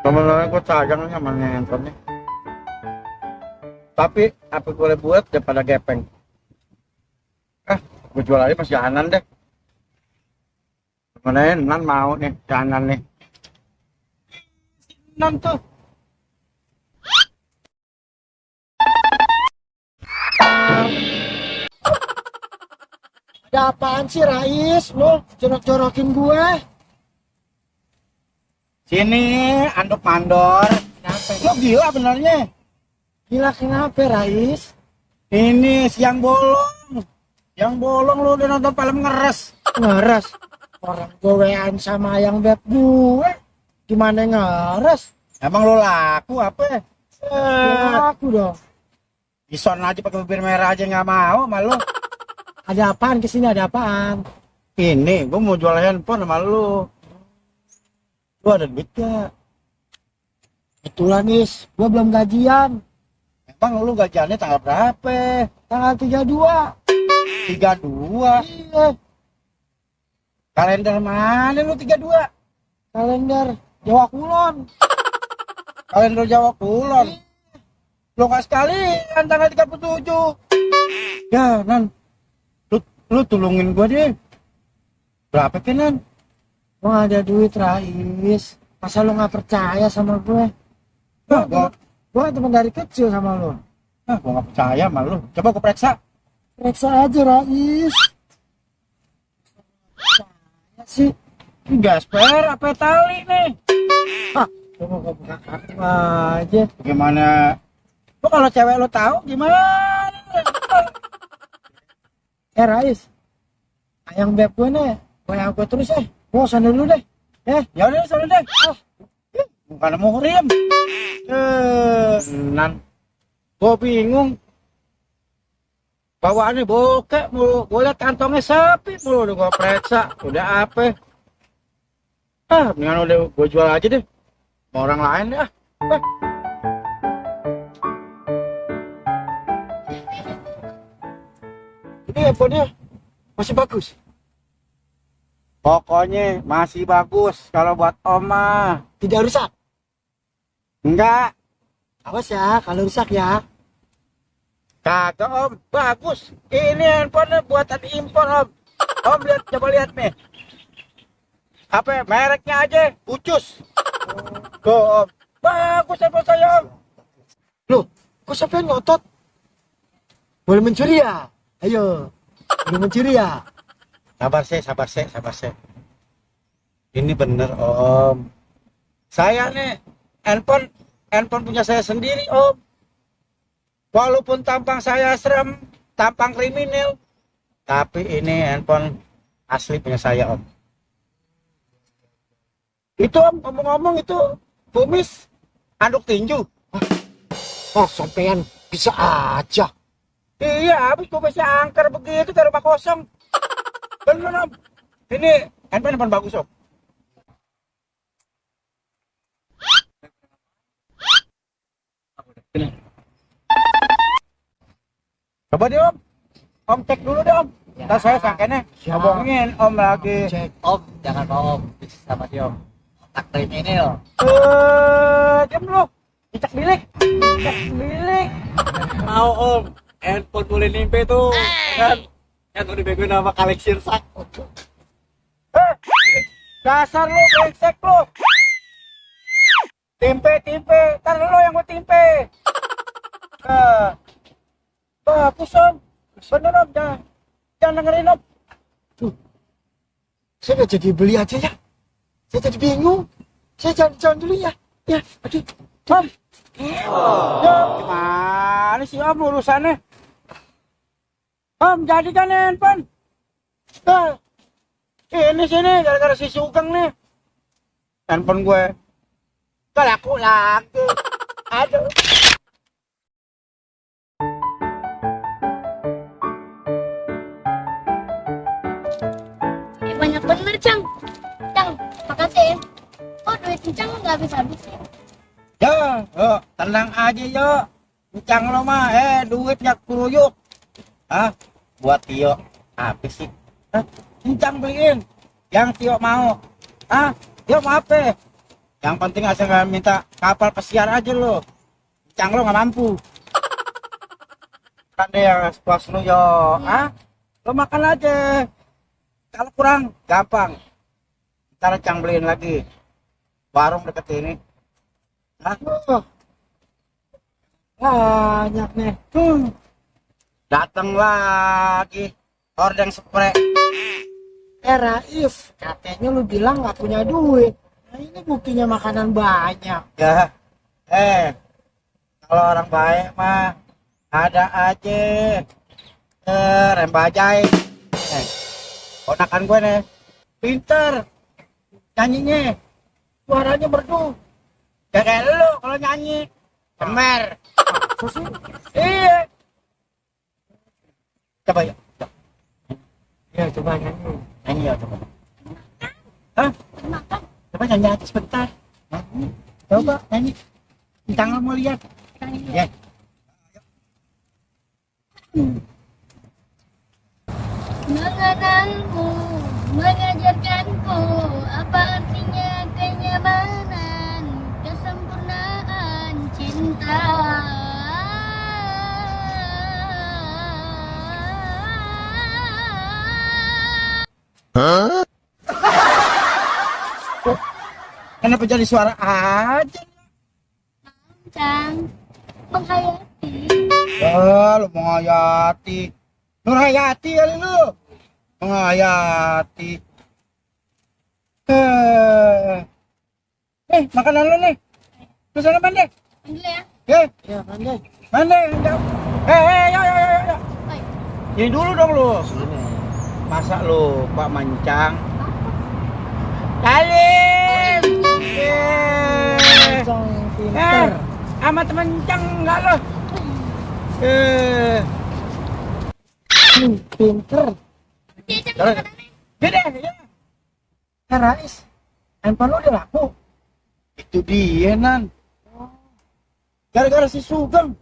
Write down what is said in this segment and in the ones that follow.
Temen-temen gue sayang sama handphonenya. Tapi apa boleh buat daripada gepeng. Gue jual aja pas jahanan deh. Temennya Nan mau nih jahanan nih. Nan tuh. Ada apaan sih Rais? Lo jorok-jorokin gue. Sini anduk mandor. Kenapa? Lo gila benernya. Gila kenapa Rais? Ini siang bolong. Yang bolong lu udah nonton film ngeres. Ngeres? Orang gue WA-an sama yang beb gue. Gimana ngeres? Emang lu laku apa? Aku dong. Dison aja pakai bibir merah aja nggak mau sama lu. Ada apaan kesini, ada apaan? Ini gue mau jual handphone sama lu. Lu ada duit gak? Itulah Nis, gue belum gajian. Emang lu gajiannya tanggal berapa? Tanggal 32. 32. Iya, Kalender mana lu 32? kalender Jawa Kulon. Kalender Jawa Kulon. Lu gak sekalian tanggal 37. Ya, Nan. Lu tulungin gua deh. Berapa kan, Nan? Gue gak ada duit Rais. Masa lo gak percaya sama gue? Gue teman dari kecil sama lo. Gua gak percaya sama lu. Coba gua periksa. Periksa aja Rais. Percaya sih. Gas per apa tali nih? Gue mau buka kartu aja. Gimana? Lu kalau cewek lu tahu gimana? Rais, ayang beb gue nih, gue terus gue sana dulu deh. Ya udah sana deh. Bukan muhrim. Nan. Gua bingung. Bawaannya bokek mulu. Gua liat kantongnya sepi mulu. Udah gua periksa. Udah apa? Mendingan udah gua jual aja deh. Sama orang lain deh. Ini handphonenya masih bagus. Pokoknya masih bagus kalau buat Oma. Tidak rusak. Enggak. Awas ya, kalau rusak ya. Kagak Om, bagus. Ini handphone buatan impor Om. Om lihat, coba lihat nih. Apa mereknya aja, Ucus. Tuh Om, bagus handphone saya Om. Loh, kok sampai ngotot? Boleh mencuri ya? Ayo, boleh mencuri ya? Sabar sih. Ini bener Om. Saya nih handphone punya saya sendiri Om. Walaupun tampang saya serem, tampang kriminal, tapi ini handphone asli punya saya Om. Itu Om, ngomong-ngomong itu kumis anduk tinju. Oh, sampean bisa aja. Iya, habis kumisnya angker begitu ke rumah kosong. Bener Om. Ini handphone bagus Om. Ini. Coba deh Om cek dulu deh Om. Ya. Ntar saya sangkanya ngomongin Om lagi. Cek. Om, jangan mau Om, bisnis sama dia Om. Otak kriminal. Diam lu. Cicak bilik. Mau Om, handphone boleh nimpe tuh. Kan? Yang udah dibegoin sama koleksi sak. Dasar lu brengsek lu. Timpe. Ntar lu yang gua timpe. Bagus Om. Bener Om. Jangan dengerin Om. Saya nggak jadi beli aja ya. Saya jadi bingung. Saya jalan dulu ya. Ya, aduh. Om. Ya, gimana sih Om urusannya? Om, jadi kan handphone? Ini sini, gara-gara si Sugeng nih. Handphone gue. Gak laku lagi. Aduh. Banyak bener, Cang. Cang, makasih ya. Oh, duit Cang nggak habis-habis ya. Ya, yuk, tenang aja yuk. Ucang lo mah, duitnya kuruyuk. Buat Tio, apa sih? Ucang beliin, yang Tio mau. Tio mau apa? Yang penting asal nggak minta kapal pesiar aja lo. Cang lo nggak mampu. Kan deh yang puas lo yo. Ah, lo makan aja. Kalau kurang, gampang. Ntar Cang beliin lagi. Warung deket ini. Hah? Banyak nih. Datang lagi. Hordeng spray. Raif, katanya lu bilang nggak punya duit. Nah ini buktinya makanan banyak. Ya. Kalau orang baik mah ada aja. Rem bajai. Ponakan gue nih. Pinter. Nyanyinya. Suaranya merdu. Ya kayak lu kalau nyanyi. Cemer. Iya. Coba ya. Ya coba nyanyi. Nyanyi ya coba. Hah? Makan. Coba nyanyi aja sebentar. Nyanyi. Coba nyanyi. Jangan mau lihat. Ya. Mengenalmu, mengajarkanku apa artinya kenyamanan, kesempurnaan cinta. Kenapa jadi suara aja? Cang, menghayati. Lu menghayati. Nur Hayati kali lu. Menghayati. Makanan lu nih. Lu sana mandek. Ambil ya. Ya pandai. Mandek. Yo. Oi, Ini dulu dong lu. Masa lu Pak Mancang? Salim. Cang pinter. Sama temen Cang enggak lo? Pinter. dia Cang makanannya. Gede ya. Rais, handphone lu udah laku. Itu dia Nan. Gara-gara si Sugeng.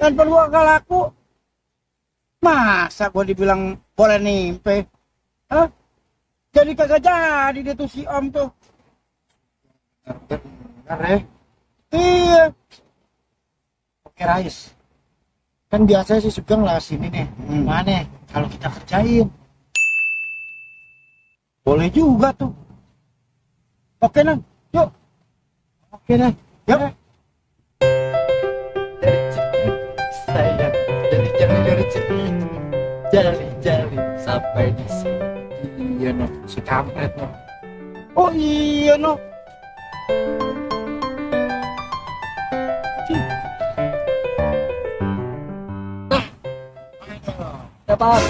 Handphone gua gak laku. Masa gua dibilang boleh nimpe? Hah? Jadi kagak jadi dia tuh si Om tuh. Bener. Iya. Oke Rais. Kan biasanya si Sugeng lah sini nih. Gimana kalau kita kerjain? Boleh juga tuh. Oke Nan, yuk. Oke deh. Yuk. Saya jari sampai di sini. Iya no, si kampret no. Oh iya no. Dapat.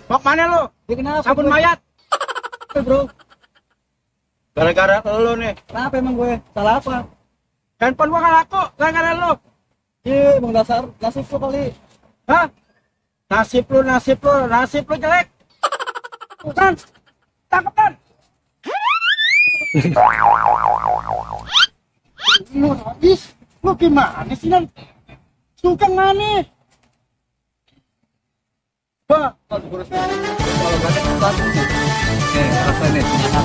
Mau mana lo? Ya kenapa? Sabun bro? mayat. Bro. Gara-gara lo nih. Kenapa emang gue? Salah apa? Handphone gua gak laku gara-gara lo. Iya, emang dasar nasib lo kali. Hah? Nasib lu jelek. Kan? Tangkap kan? Lu habis. Lu gimana sih Nan? Sugeng mana? Pak, Kalau berani bukan. Rasain nih, makan.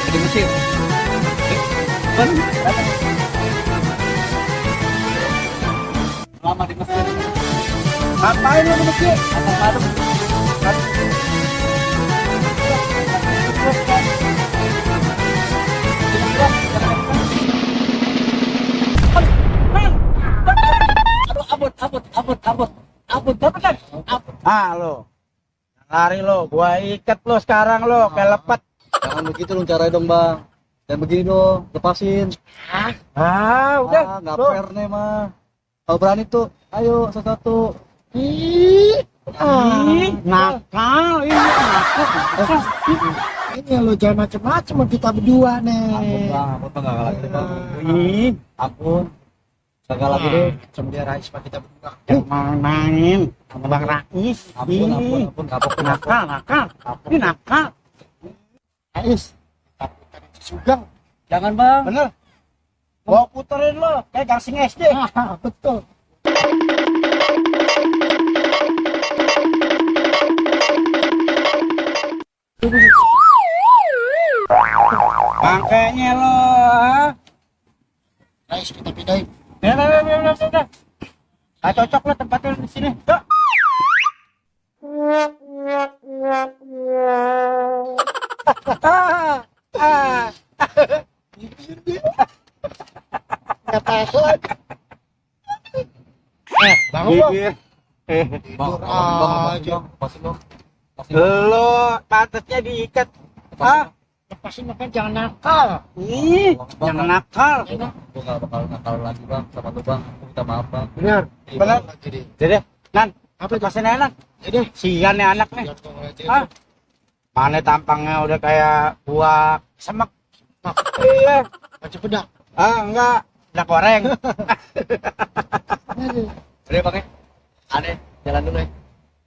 Jadi mesin. Kan? Lama di mesin. ngapain lu di masjid? Makan. Ampun, dapat kan? Lo. Lari lo, gua ikat lo sekarang lo, kayak lepet. Jangan begitu dong caranya dong bang. Dan begini dong, lepasin. Udah. Nggak Lo. fair nih mah. Kalau berani tuh, ayo satu-satu. Nakal, ini nakal. Ini lo jangan macem-macem sama kita berdua nih. Ampun bang, nggak lagi deh bang. Ih, Ampun, nggak lagi deh. Macem dia Rais sama kita berdua. jangan main sama Bang Rais. Ampun, kapok. Nakal. Ini nakal. Rais, takutan si Sugeng. Jangan bang. Bener. Gua puterin lo, kayak gangsing SD. Betul. Makanya lo, ha? Guys, kita pindahin. Udah. Ah, cocok lo tempatnya di sini. Yuk. Ah. Nggak takut. Bangun dong. Bibir. Tidur aja. Pasin dong. Lo pantatnya diikat. Ah, Lepasin makan, jangan nakal. ih, jangan nakal. Enak. Gue gak bakal nakal lagi bang sama lu bang. Gua minta maaf bang. Benar. Iya, Benar. Bang. Jadi, Jadi, Nan, apa itu? lepasin aja, Nan. Jadi, Sian nih anak nih. jangan ngomong aja. Ah, mana tampangnya udah kayak buah semek. Iya. Macam pedak. Ah, enggak. Udah goreng. Aduh. Udah bang ya. Aneh, jalan dulu ya.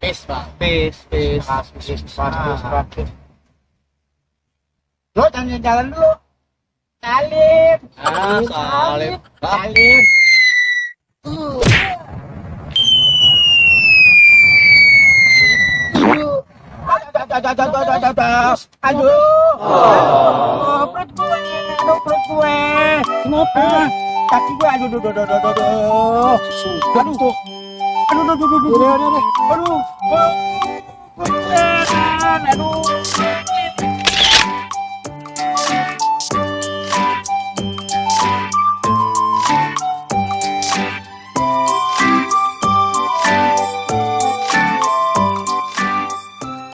Peace bang. Peace. Lo tanya jalan dulu. Salim. Ah, salim. Bang. Salim. Aduh. Perut gue. Aduh, perut gue. Kenapa? Kaki gue. Aduh. Aduh. Aduh. Aduh.